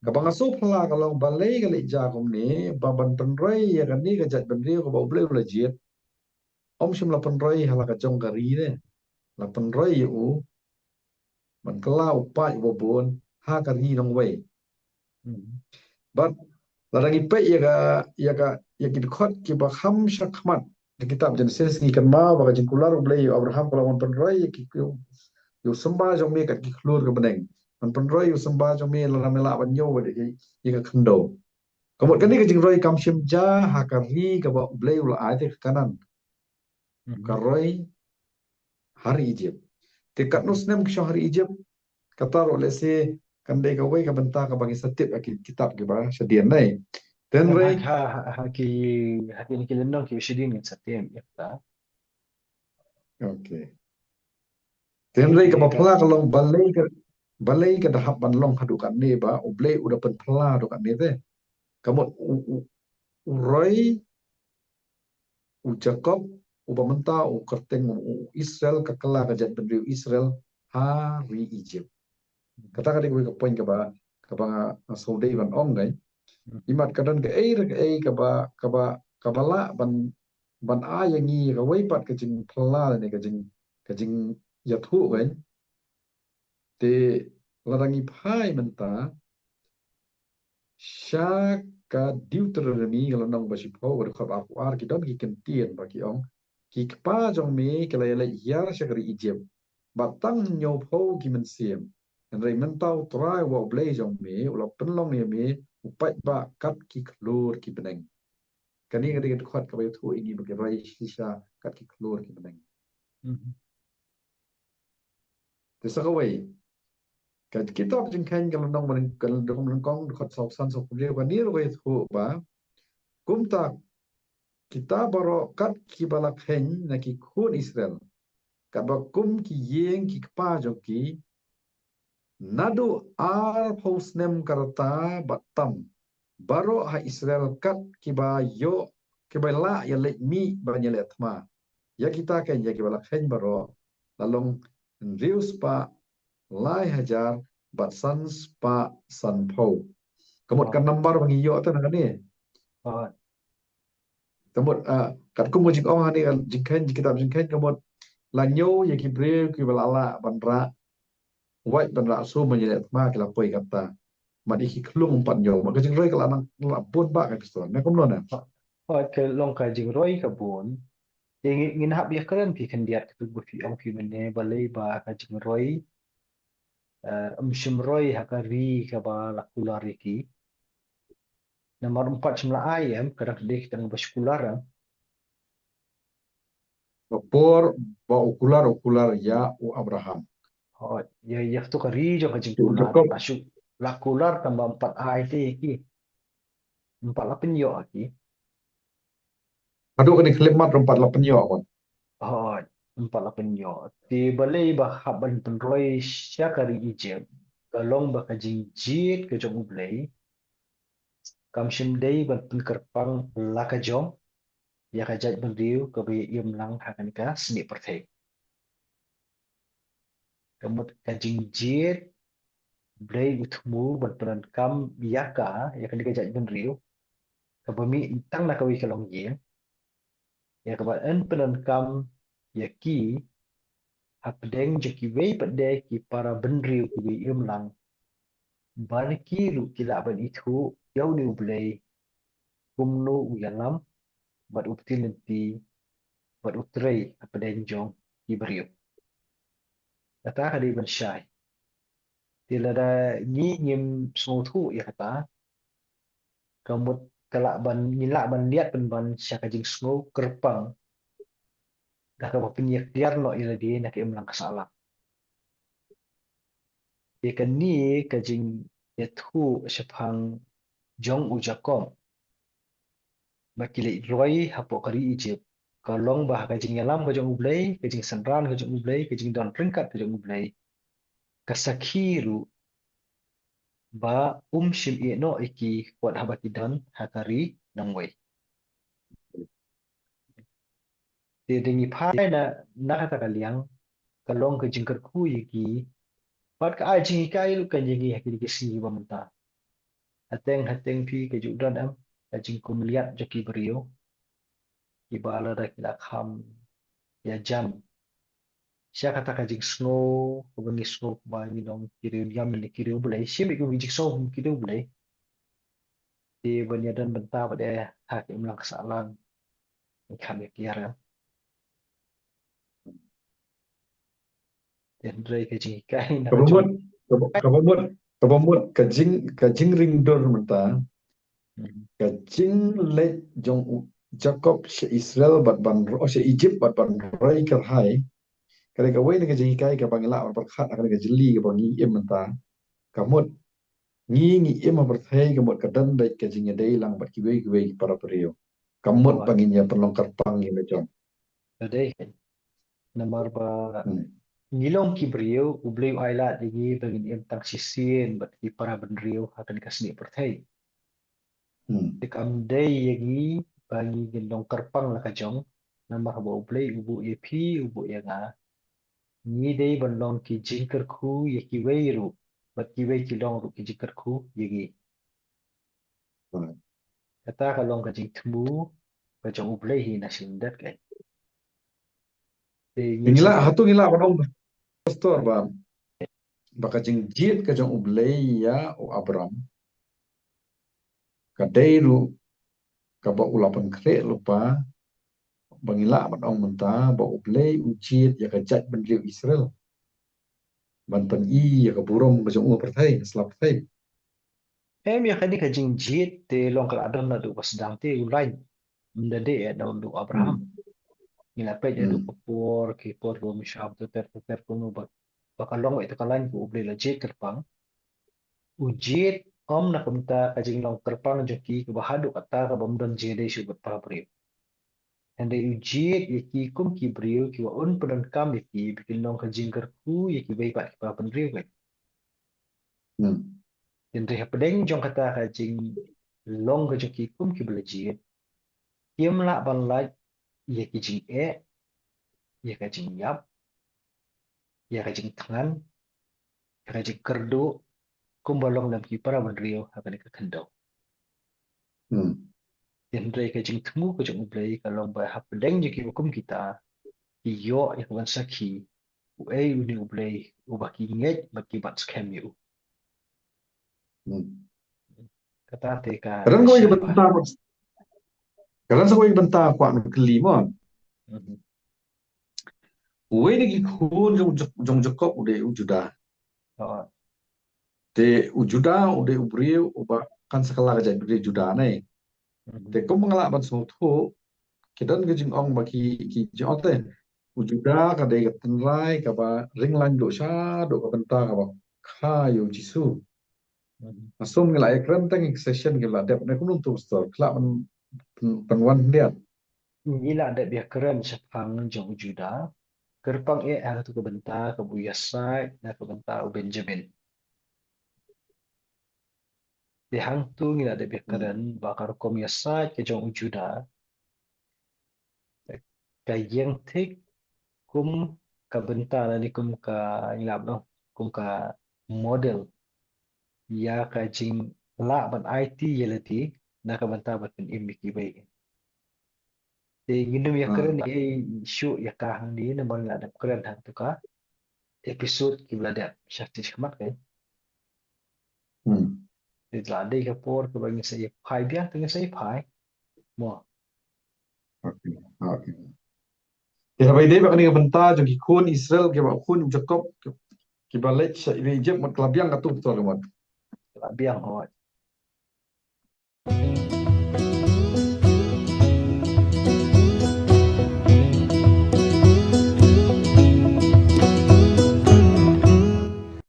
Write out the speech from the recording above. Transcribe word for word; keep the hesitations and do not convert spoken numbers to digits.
Kaba nga sngewphylla ka long balei ka leit jia kumne, ba ban pynroi ïa kane ka jaitbynriew kaba U Blei u la jied. Ym shym la pynroi ha la ka jong ka ri ne. La pynroi ïa u ban kylla u paid uba bun ha ka ri nongwei. Hmm. Bad lada ngi peit ïa ka, ïa ka, ïa ki dkhot kiba kham shakhmat ha kitab Jenesis, ngi kynmaw ba ka jingkular U Blei ïa u Abraham ka long ban pynroi ïa ki, ïa u symbai jong me kat ki khlur ki bneng. Ban pynroi ïa u symbai jong me lada me lah ban ñiew ïa, ïa ka khyndew. Ka mut kane ka jingroi kam shym jia ha ka ri kaba U Blei u la ai te, ka Kanaan. Mhm. Ka roi ha ri Egypt. Te katno snem ki shong ha ri Egypt? Kata ruh lehse kan dei kawei ka bynta kaba ngi sa tip ha ki kitab kiba shadien ne. Te hynrei ha, ha, ha ki, ha ki, ki lynnong kiba shadien ngin sa tip ïa kata. Okay. Te hynrei kaba phylla ka long balei ka, balei ka da hap ban long haduh katne, ba U Blei u da pynphylla haduh katne te. Ka mut u, u, u roi u Jakob, uba mynta u kyrteng u, u Israel, ka kylla ka jaitbynriew Israel ha ri Egypt. Kata ka dei kawei ka point kaba, kaba nga, nga sngewdei ban ong, kan. Hmm. Imat ka don kaei re kaei kaba, kaba, kaba lah ban, ban ai ïa ngi kawei pat ka jingphylla ne ka jing, ka jingïathuh, kan. Te lada ngi phai mynta sha ka Deuteronomy ka lynnong ba shiphew, ka dkhot arphew ar, ki don ki kyntien ba ki ong, ki kpa jong me ki la ïaleit hiar sha ka ri Egypt, bad tang hynñiewphew ki mynsiem. Hynrei mynta U Trai uba U Blei jong me u la pynlong ïa me u paidbah kat ki khlur ki bneng. Kane ka dei ka dkhot kaba ïathuh ïa ngi ba ki roi shisha kat ki khlur ki bneng. Mhm. Te sa kawei, ka kitab Jingkheiñ ka lynnong ba nyng-, ka lynnong ba nyngkong, dkhot sawphew san, sawphew hynriew, kane ruh ka ïathuh ba, kumta kita baroh kat kiba la kheiñ na ki khun Israel, katba kum ki ïing ki kpa jong ki, naduh arphew snem ka rta bad tam, baroh ha Israel kat kiba ïoh, kiba lah ïaleit mih ban ïaleh thma, ïa kita, kan, ïa kiba la kheiñ baroh, la long hynriew spah lai hajar bad san spah sanphew. Ka mut ka number ba ngi ïoh te na kane. Ka mut, ah, katkum ka jingong ha kane ka Jingkheiñ, kitab Jingkheiñ, ka mut la ñiew ïa ki briew kiba la lah ban rah, wat ban rah sum ban ïaleh thma, ki la poi katta. Mat ïa ki khlung ym pat ñiew. Mat ka jingroi ka la nang, la bun bah ka Khristan. Ne kumno ne? Hooid, ka long ka jingroi ka bun. Te ngi, ngin hap ïakren phi khyndiat katkum ba phi ong phi mynne, balei ba ka jingroi, eh, ym shym roi ha ka ri kaba la kular ïa ki. Namar ym pat shym la ai, em, ka dang dei ka dang ba shu kular, em. Ba por ba u kular, u kular ïa u Abraham. Hooid, ïa, ïa kato ka ri jong ka jingkular, Jakob. La shu, la kular tang ba ym pat ai te ïa ki. Ym pat la pynïoh ïa ki. Haduh kane ka khyllipmat ruh ym pat la pynïoh, kan. Hooid, ym pat la pynïoh. Te balei ba hap ban pynroi sha ka ri Egypt? Ka long ba ka jingjied ka jong U Blei kam shym dei ban pynkyrpang la ka jong ïa ka jaitbynriew kaba ïa im lang ha kane ka snieh pyrthei. Ka mut ka jingjied, Blei u thmu ban pyndonkam ïa ka, ïa kane ka jaitbynriew kaba mih tang na kawei ka longïing, ïa kaba yn pyndonkam ïa ki hapdeng jong kiwei pat de ki para bynriew kiba im lang, ban ki ruh ki lah ban ithuh ïa une U Blei kumno u ïalam bad u pynlynti bad u trei hapdeng jong ki briew. Kata ka dei ban shai. Te lada ngi ngim sngewthuh ïa kata, ka mut ka lah ban, ngin lah ban liat pynban sha ka jingsngew kyrpang da kaba pynïakhiah noh ïa lade na ka imlang ka sahlang. Ïa kane ka jingïathuh shaphang jong u Jakob ba ki leit roi hapoh ka ri Egypt, ka long ba ha ka jingïalam ka jong U Blei, ka jingsynran ka jong U Blei, ka jingdon ryngkat ka jong U Blei, ka sakhi ruh ba um shym ïeh noh ïa ki wat haba ki don ha ka ri nongwei. Te dei ngi phai na, na kata ka liang, ka long ka jingkyrkhu ïa ki, bad ka ai jinghikai ruh kan ïa ngi ha kine ki sngi ba mynta. Hateng hateng phi ka ju don em ka jingkumliat jong ki briew kiba lada ki la kham ïa jan sha kata ka jingsngew kaba ngi sngew ba ngi long ki riew niam ne ki riew Blei, shim ïa ki jingsngew ki riew Blei. Te ban ïa don bynta bad eh ha ki imlang ka sahlang. Ngi kham ïa ki ïa rem. Te hynrei ka jinghikai na ka jong kaba mut kaba kaba mut kaba mut ka jing ka jingring dur mynta. Hmm. Ka jingleit jong u Jakob sha Israel bad ban ro sha Egypt bad ban roi kyrhai. Ka dei kawei na ka jinghikai kaba ngi lah ban pyrkhat ha ka jingli kaba ngi im mynta. Ka mut ngi ngi im ha pyrthei ka mut ka don beit ka jingïadei lang bad kiwei kiwei ki para briew. Ka mut ba ngin ïa pynlong kyrpang ïa ka jong. Ka dei. Namar ba ngi long ki briew, U Blei u ai lad ïa ngi ba ngin im tang shisien bad ki para bynriew ha kane ka snieh pyrthei. Hmm. Te kam dei ïa ngi ba ngi ngin long kyrpang la ka jong, namar ba U Blei u buh ïa phi, u buh ïa nga. Ngi dei ban long ki jingkyrkhu ïa kiwei ruh, bad kiwei ki long ruh ki jingkyrkhu ïa ngi. Hmm. Kata ka long ka jingthmu ka jong U Blei hi na shisien dat kai. Te ngi la hatu ngi la ban ong pastor ba ba ka jingjied ka jong U Blei ïa u Abram ka dei ruh kaba u la pynkhreh lypa ba ngi lah ban ong mynta ba U Blei u jied ïa ka jaitbynriew Israel ban pyni ïa ka burom ka jong u ha pyrthei, ha sla pyrthei. Em, ïa kane ka jingjied te long ka la don naduh ba sdang te u lain. Ym da dei eh naduh Abraham. Ngi la peit naduh ka por ki por ki bym shym ter ter ter kumno ba ba ka long ïa ka lain ka U Blei la jied kyrpang. U jied ym na ka bynta ka jinglong kyrpang jong ki kaba haduh katta kaba ym don jingïadei shuh bad para briew. Hynrei u jied ïa ki kum ki briew kiba un pyndonkam ïa ki ba kin long ka jingkyrkhu ïa kiwei pat ki para bynriew. Hmm. Hynrei hapdeng jong kata ka jinglong ka jong ki kum kiba la jied, kim lah ban lait ïa ki jingeh, ïa ka jingïap, ïa ka jingthngan, ïa ka jingkyrduh kumba long lem ki para bynriew ha kane ka khyndew. Hmm. Hynrei ka jingthmu ka jong U Blei ka long ba hapdeng jong kiba kum kita ki ïoh ïa ka ban sakhi uei une U Blei uba ki ngeit bad ki bat skhem ïa u. Hmm. Kata te ka ka don kawei ka bynta ka don sa kawei ka bynta kwah ngan kylli mo. Mhm. Uwei na ki khun jong jong Jakob u dei u Judah. Te u Judah u dei u briew uba kan sa kylla ka jaitbynriew Judah ne. Mhm. Te kum nga lah ban sngewthuh ki don ka jingong ba ki ki jingong te u Judah ka dei ka tynrai kaba ring lain duh sha duh ka bynta kaba kha ïa u Jisu. Mhm. Nga sum ngi la ïa kren tang ïa ka session ngi la dep ne kumno tu pastor ki la pyn pynwan khyndiat. Ngi la dep ïa kren shaphang jong u Judah. Kyrpang eh ha katu ka bynta kaba u ïasaid na ka bynta u Benjamin. Te hangtu ngi la dep ïa kren ba ka rukom ïasaid ka jong u Judah ka ïeng thik kum ka bynta lane kum ka ngi lah ban ong kum ka model ïa ka jinglah ban aiti ïa lade na ka bynta ban pynim ïa kiwei. Te ngin ym ïa kren ei shuh ïa ka hangne namar ngi la dep kren hangtu ka episode kiba la dep sha stage khmat ka. Hmm. Te la dei ka por kaba ngin sa ïa phai biang te ngin sa ïa phai. Mo. Okay. Okay. Te haba ïadei bad kane ka bynta jong ki khun Israel kiba khun Jakob kiba leit sha Egypt mut ka la biang katu pastor mut. Ka la biang hooid.